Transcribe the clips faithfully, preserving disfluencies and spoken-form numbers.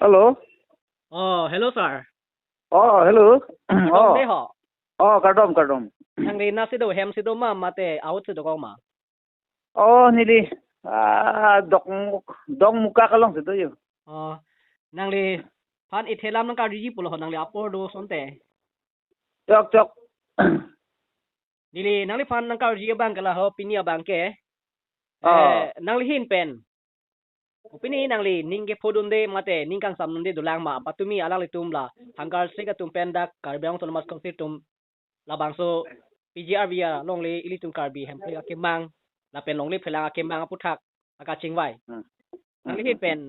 Hello. Oh, hello, sir. Oh, hello. Kardom Oh. de ho. Oh, kardom, kardom. Nangli nasi do hem si do ma mate out si do kong ma? Oh, neli ah, Dongmuk, Dongmukak along si do yo. Oh, nangliphan isi alam nangkarjuji pulo ho, nangli apor do asonte. Chok, chok. Neli nangliphan nangkarjuji abang ke la ho, pini abang ke. Oh. Eh, nangli ahin pen. Pini nangli ning kephodunde mate ning kangsamdunde dolang ma, patumi alanglitum la Hangar Sek atum pen dak Karbi Anglong Autonomous Council atum labangso P G R V R alongle ilitum Karbi Hemprek akemang lapen longle phelang akemang aputhak akachingvai. Hmm. Nangli ahin pen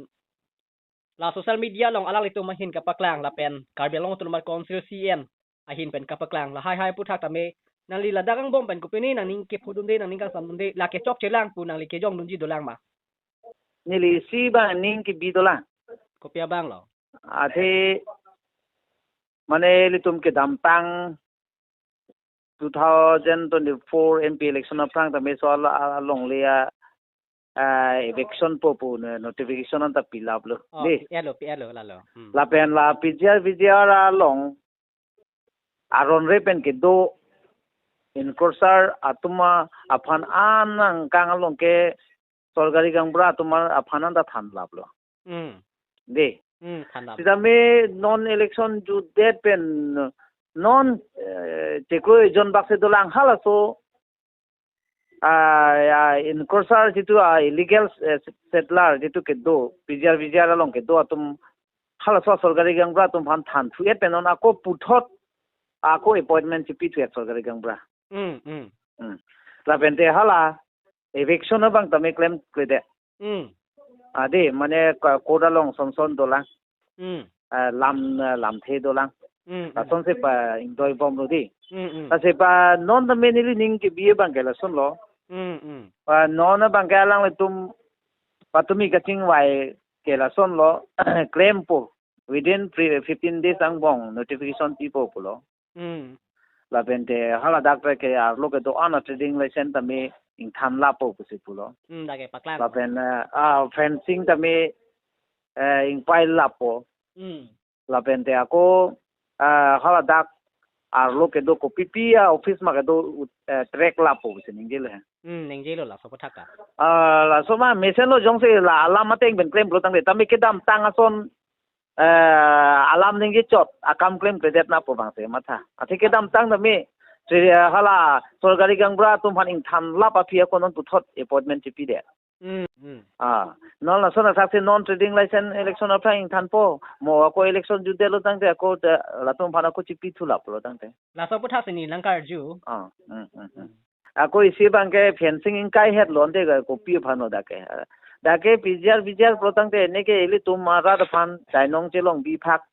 la social media along alanglitum ahin kapaklang lapen Karbi Anglong Autonomous Council C E M ahin pen kapaklang lahai hai aputhak tame nangli ladak angbong pen kopine nangning kephodunde, nangning kangsamdunde, lake chokchelang pu nangli kejongdunji dolang ma? Neli isi abang ning kebi dolang. Kopi abang lo? Athe mane ilitum kedamtang two thousand twenty-four M P election aphrang tame laso al-, alongle a, ah, eviction po pu ne notification anta pilap lo. Oh, de. P L O, P L O lalo. Hmm. Lapen la P G R, V G R along aron re pen kedo encroacher atum aphan an angkang along ke sorkari gaonbura atum aphan anta thanlap lo. Hmm. De. Hmm, thanlap. Sitame non election jutdet pen non, eh, chiklo ejon bak si dolang halaso ah, ah, encroacher jitu ah, illegal, eh, settler jitu kedo, P G R, V G R along kedo atum halaso sorkari gaonbura atum aphan thanthu-et pen non ako puthot ako appointment chipithu-et sorkari gaonbura. Hmm, hmm. Hmm. Lapen te hala eviction abang tame klemkledet. Hmm. Ade, mane ka-, court along sonson dolang. Hmm. Ah, lam, ah, lamthe dolang. Hmm, hmm. Lasonsi pa ingdoibom lo de. Hmm, hmm. Lasi pa non tame neli ning kebi abang ke lasonlo. Hmm, hmm. Pa non abang ke alanglitum patumi kachingvai ke lasonlo. Klempo. Within fifteen days angbong notification pipo pulo. Hmm. Lapen te haladak re ke arlo kedo-an a trading license tame ingthanlappo pusi pulo. Hmm, dak ke paklang. Lapen, eh, ah, fencing tame, eh, ingpailappo. Hmm. Lapen te ako, eh, haladak arlo kedo kopipi a office ma kedo, eh, track lappo pusi ningjelo he. Hmm, ningjelo laso aputhak ka. Ah, laso ma mesenlo jongsi la alam ateng pen klem pulo tangte tame kedamtang ason eh, alam ningje chot, akam klemkledet na pu abang si matha. Athe kedamtang tame, si, eh, hala sorkari gaonbura atum aphan ingthanlap aphi ako non puthot appointment chipidet. Hmm, hmm. Ah, non lason athak si non trading license election aphrang ingthanpo, mo ako election jutdetlo tangte ako te, latum aphan ako chipithulaplo tangte. Laso aputhak si neli nangkarju. Ah, hmm, hmm, hmm. Hmm. Ako isi abang ke fencing ingkai het lonte ke kopi aphan lo dak ke. Dak ke P G R, V G R pulo tangte neke ilitum arat aphan chainong chelong biphak,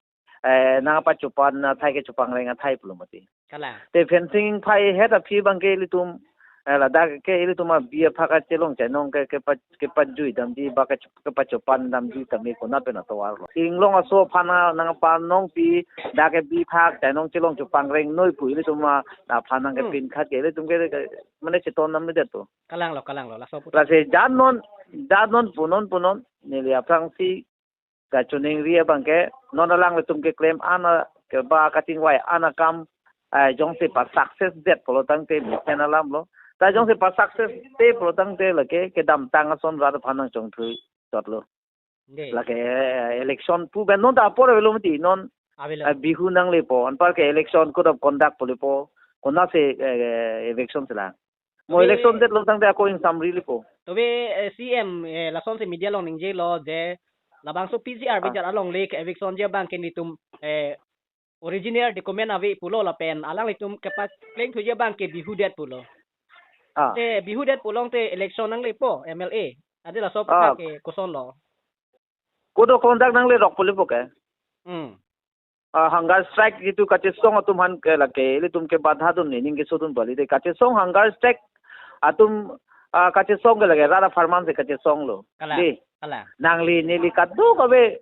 eh, nangpachopan athai ke chopangreng athai pulo mati. Kalang. Te fencing ingpai het aphi abang ke ilitum, eh, ladak ke ilitum abi aphak achelong chainong ke, kepa-, kepajui damji ba ke, kepachopan damji tame konat pen atovar lo. Inglong aso aphan nangpanongpi dak ke biphak chainong chelong chopangreng noi pu ilitum a aphan nang ke Hmm. pin khat ke ilitum ke, ke, mane chetondamdedet to. Kalang lo, kalang lo, laso aputhak. Lasi jan non, jan non punon punon, neli aphrangsi kachiningri abang ke, non alanglitum keklem an a, keba kachingvai an akam, eh, jongsi pa success det pulo tangte mesen alam lo. Ta jongsi pa success te pulo tangte lake, kedamtang ason rat aphan nangchongthui chot lo. Nde. Lake, eh, election pu pen non ta apor avelo mati non, Avelo. eh, Bihu nanglepo, anpar ke election code of conduct pu lepo, konatsi, eh, eviction si lang. Mo Tobe election det lo tangte ako ingsamri lepo. Tobe, eh, C M, eh, lasonsi media along ningjelo je, labangso P G R, Ah. V G R alongle ke eviction ji abang ke nelitum, eh, original document ave pulo lapen alanglitum kepaklengthuji abang ke Bihu det pulo. Ah. Te Bihu det pulo tangte election nanglepo M L A. Ade laso Ah. aputhak ke kosonlo. Code of conduct nanglerok pu lepo ke. Hmm. Ah, hunger strike jitu kachesong atum aphan ke lake, ilitum ke badha dunde, ning kesodun bali de. Kachesong hunger strike atum, ah, kachesong ke lake rat apharman si kachesong lo. Kalang, De. kalang. Nangli neli kadokave,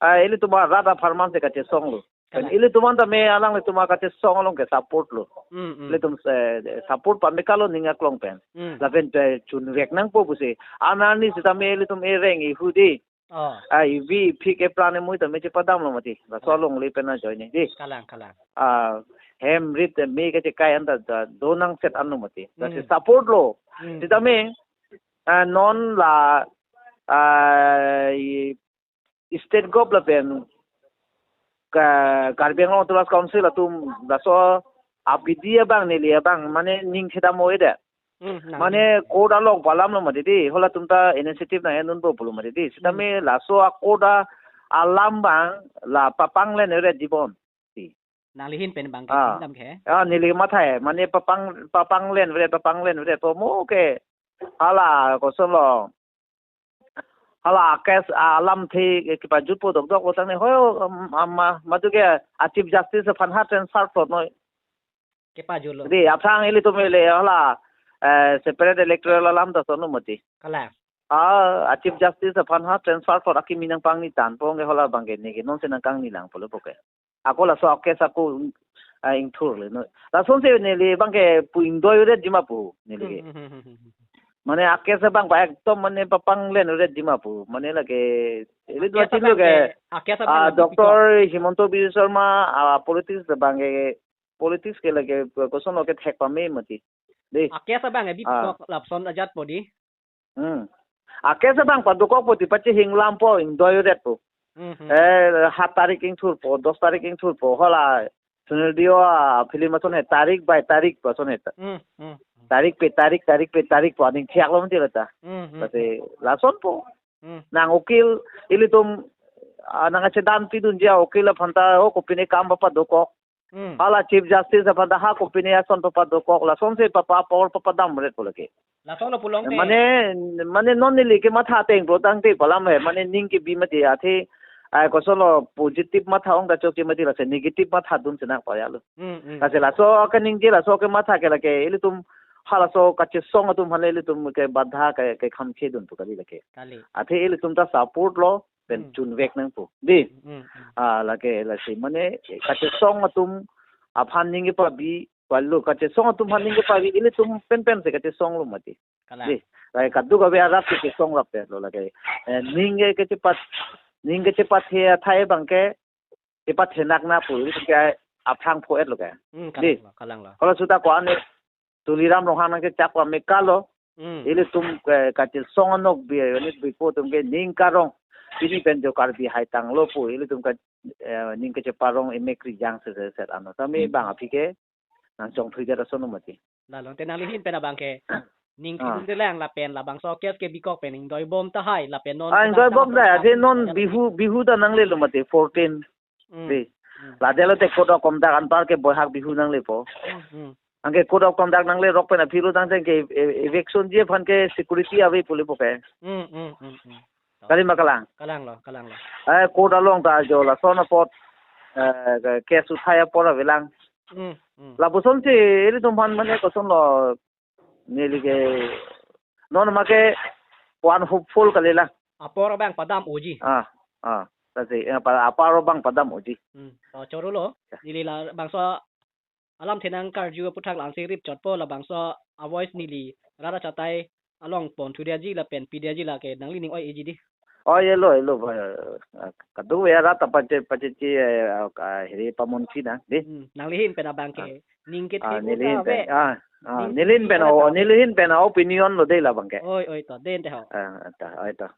ah, ilitum arat apharman si kachesong lo. Kalang. Ilitum an tame alanglitum akachesong along ke support lo. Hmm, hmm. Ilitum, eh, support pame kalo ning aklong pen. Hmm. Lapen te chunvek nangpo pusi. Anarni sitame ilitum ereng ihu de. Oh, a, ivi iphi ke plan emui tame chepadamlo mati. Laso, ah, alongle pen ajoine, dei. Kalang, kalang. A, hem rit me kechekai anta da do nangset anlo mati. Lasi, hmm, support lo. Hmm. Sitame, a, non la, a, i, state govt lapen ka, Karbi Anglong Autonomous Council atum laso abidi abang neli abang mane ning thedam oi de. Hmm, nang. Mane court along pu alamlo mati dei, halatum ta initiative nang-endunpo pulo mati dei. Sitame, hmm, laso a-court a alam abang la papanglen ere dibon. Nangli ahin pen abang ke, ah, dam ke? Ah, neli matha he, mane papang, papanglen ere, papanglen ere po mo ke. Hala kosonlo. Hala case alamthe kepajutpo dokdok lo tangte ho, um, ama, madu ke a Chief Justice aphan ha transfer plot noi. Kepajutlo. Dei, aphrang ilitum ele hala, eh, separate electoral alam ta sonlo mati. Kalang. A, a Chief Justice aphan ha transfer plot akimi nangpangni tangpo, anke hala abang ke neke nonsi nangkangni lang pulo puke. Ako laso case ako, ah, ingthurle noi. Lasonsi neli abang ke pu ingdoi ret jima pu neli ke. Hmm, hmm, hmm, hmm, hmm. Mane a case abang pa ekdom mane papanglen ret jima pu. Mane lake, ili a dua case abang chilo ke, ke, a case abang a ke Doctor Himanta Biswa Sarma, a, politics abang ke, politics ke lake, kosonlo kethek pame mati. Dei. A case abang ke, ah, bipikok lapuson ajatpo dei. Hmm. A case abang padokokpo ti pachehinglampo, ingdoi retpo. Hmm, hmm. Eh, hat tarik ingthurpo, dos tarik ingthurpo, hala Sunil Deo a film ason he, tarik by tarik pu ason he ta. Hmm, hmm, hmm. Tarik pe tarik, tarik pe tarik pu aning thiaklo mati lata. Hmm, hmm, lasi, hmm, lasonpo. Hmm. Nang ukil ilitum, ah, nangchedan pidunji a-ukil aphan ta, o, kopine kam papadokok. Hmm. Hala Chief Justice aphan ta ha kopine ason papadokok, lasonsi papa power papadam ret pulo ke. Lasonlo pulote. Mane, mane non neli kematha ateng pulo tangte pu alam he, mane ning kebi mati athe, ai kosonlo positive matha ong ta chokche mati, lasi negative mathadunsi nangpajalo. Hmm, hmm. Lasi laso kaningje laso kematha ke lake ilitum halaso kachesong atum aphan le ilitum ke badha ke, kekhamchedunpo kali lake. Kali. Athe ilitum ta support lo, pen, hmm, chunvek nangpo. Dei. Hmm, hmm. Ah, lake, lasi mane kachesong atum aphan ning kepabi, pulo kachesong atum aphan ning kepabi, ilitum penpensi kachesonglo mati. Kalang. Dei. Lake kadokave arat ke kachesong rapetlo lake. Eh, ning ke kechepat, ning kechepathe athai abang ke, chepathe nakna pu, ilitum ke aphrang pho-etlo ke. Hmm, dei. Kalanglo, kalanglo. Halaso ta ko-an Tuliram Ronghang nangkechak pame kalo. Hmm. Ilitum ke kachesong anokbi, unit bipo atum ke ning karong. Pini pen jo Karbi hai tanglo pu, ilitum ke, eh, ning kecheparong emek rijang se, se, set ano. Tame, hmm, bang aphi ke nangchongthui det ason mati. Lalo, te nangli ahin pen abang ke ning, ah, thidunde lang lapen labangso case kebikok pen ingdoibom tahai lapen non, ah, ingdoibom tahai, athe non Bihu, Bihu ta nanglelo mati fourteen. Hmm. Dei. Hmm. Ladelo te code of conduct anpar ke Boihak Bihu nanglepo. Hmm, hmm. Anke code of conduct nanglerok pen aphi lo tangte ke e-, eviction ji aphan ke security ave pulo puke. Hmm, hmm, hmm, hmm. Kali ma kalang? Kalanglo, kalanglo. Eh, court along ta jo lason apot, eh, case uthai apor avelang. Hmm, hmm. Lapusonsi ilitum aphan mane kosonlo neli ke non make one hopeful kali la. Apor abang padam unji. Ah, ah. Lasi, eh, pa-, apor abang padam unji. Hmm. To choro lo. Ya. Neli labangso alamthe nangkarju aphuthak la-ansi rip chotpo, labangso a-voice neli rat achatai along ponthu detji lapen pidetji lake nanglining oi-eji dei. Oi-elo, elo, ba, ah, kadokave arat ta pache, pache, che, eh, ah, ka, hiri pamunchi nang dei. Hmm, nangli ahin pen abang ke, ah, ning kethe, ah, neli ahin pen, ave, ah, ah, ning neli ahin kethe pen, ave, oh, neli ahin pen opinion lo dei labang ke. Oi, oi, to, dei te ho. Ah, ta, oi, to.